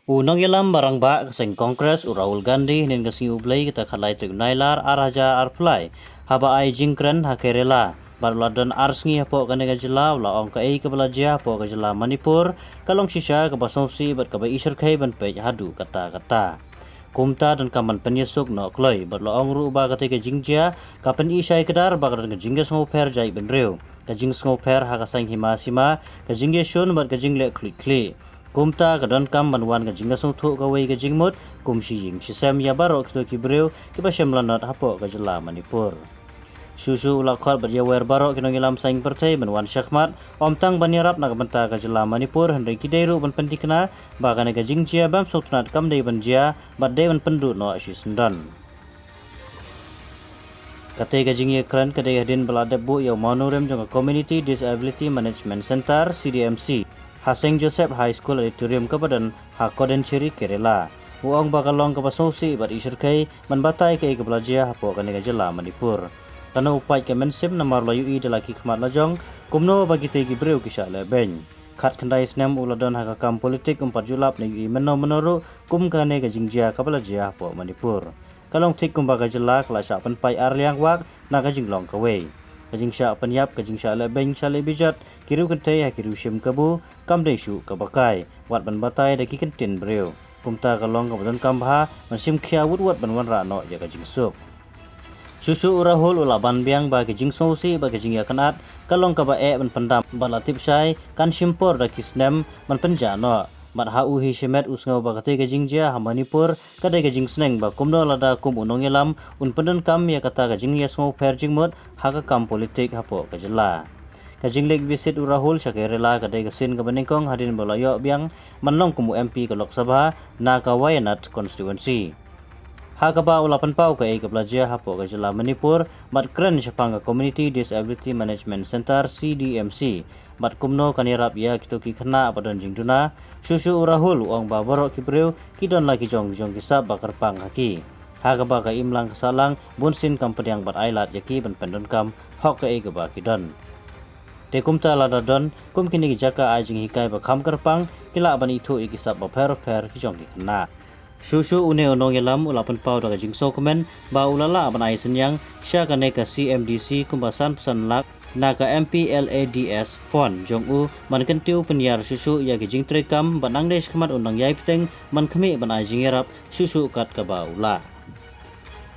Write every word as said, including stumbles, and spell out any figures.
U nongïalam ba rangbah ka seng Congress u Rahul Gandhi hynnin ka sngi U Blei kata khatlai tarik u Nailar ar hajar arphew lai haba ai jingkren ha Kerala bad u la don ar sngi hapoh kane ka jylla u la ong kaei kaba la jia hapoh ka jylla Manipur ka long shisha kaba sngewsih bad kaba ishyrkhei ban peit haduh katta katta. Kumta donkam ban pynïasuk noh kloi bad u la ong ruh ba katei ka jingjia ka pyni shai kdar ba ka don ka jingïasngewpher jaitbynriew, ka jingsngewpher ha ka saiñ hima sima, ka jingïashun bad ka jingleh khluit khlieh. Kumta ka donkam ban wan ka jingïasngewthuh kawei ka jingmut kum shi ïing shi sem ïa baroh kito ki briew kiba shem lanot hapoh ka jylla Manipur. Shuh shuh u la khot bad ïawer baroh ki nongïalam saiñ pyrthei ban wan shakhmat, ym tang ban ïarap na ka bynta ka jylla Manipur hynrei ki dei ruh ban pynthikna ba kane ka jingjia bym sngewtynnat kam dei ban jia bad dei ban pynduh noh shisyndon. Katei ka jingïakren ka dei hadien ba la dep buh ïa u mawnongrim jong ka Community Disability Management Centre, C D M C, ha Saint Joseph High School Auditorium kaba don ha Kodancherry, Kerala. U ong ba ka long kaba sngewsih bad ishyrkhei ban batai kaei kaba la jia hapoh kane ka jylla Manipur. Kano u pait ka mynsiem namar u la ïohi da la ki khmat la jong kumno ba kitei ki briew ki shah lehbeiñ. Khatkhyndai snem u la don ha ka kam politik, um pat ju lap ne ïohi mynno mynno ruh kum kane ka jingjia kaba la jia hapoh Manipur. Ka long thik kumba ka jylla ka la shah pynpait ar liang wak na ka jinglong kawei. Ka jingshah pynïap, ka jingshah lehbeiñ, shah leh bijot, ki riew kynthei ha ki riew shim kabu, kam dei shuh kaba kai, wat ban batai da ki kyntien briew. Kumta ka long kaba donkam bha ban shim khia wut wut ban wanrah noh ïa ka jingsuk. Shuh shuh u Rahul u la ban biang ba ka jingsngewsih bad ka jingïakynad ka long kaba eh ban pyndam bad la tip shai kan shim por da ki snem ban pynjah noh. Bad ha u hi shimet u sngew ba katei ka jingjia ha Manipur ka dei ka jingsneng ba kumno lada kum u nongïalam un pyndonkam ïa kata ka jingïasngewpher jingmut ha ka kam politik hapoh ka jylla. Ka jingleit visit u Rahul sha Kerala ka dei ka sien kaba nyngkong hadien ba u la ïoh biang ban long kum u M P ka Lok Sabha na ka Wayanad constituency, ha kaba u la pynpaw kaei kaba la jia hapoh ka jylla Manipur bad kren shaphang ka Community Disability Management Centre, C D M C, bad kumno kan ïarap ïa kito ki khynnah ba don jingduna. Shuh shuh u Rahul u ong ba baroh ki briew ki don la ki jong ki jong ki sap ba kyrpang ha ki, ha kaba ka imlang ka sahlang bunsien kam pdiang bad ailad ïa ki ban pyndonkam hok kaei kaba ki don. Te kumta lada don kum kine ki jaka ai jinghikai ba kham kyrpang, ki lah ban ithuh ïa ki sap bapher bapher ki jong ki khynnah. Shuh shuh une u nongïalam u la pynpaw da ka jingsngewkmen ba u la lah ban ai synñiang sha kane ka C M D C kumba sanphew san lak na ka M P L A D S fund jong u ban kyntiew pynïar shuh shuh ïa ki jingtreikam bad nangne shakhmat un nang ïai bteng ban khmih ban ai jingïarap shuh shuh kat kaba u lah.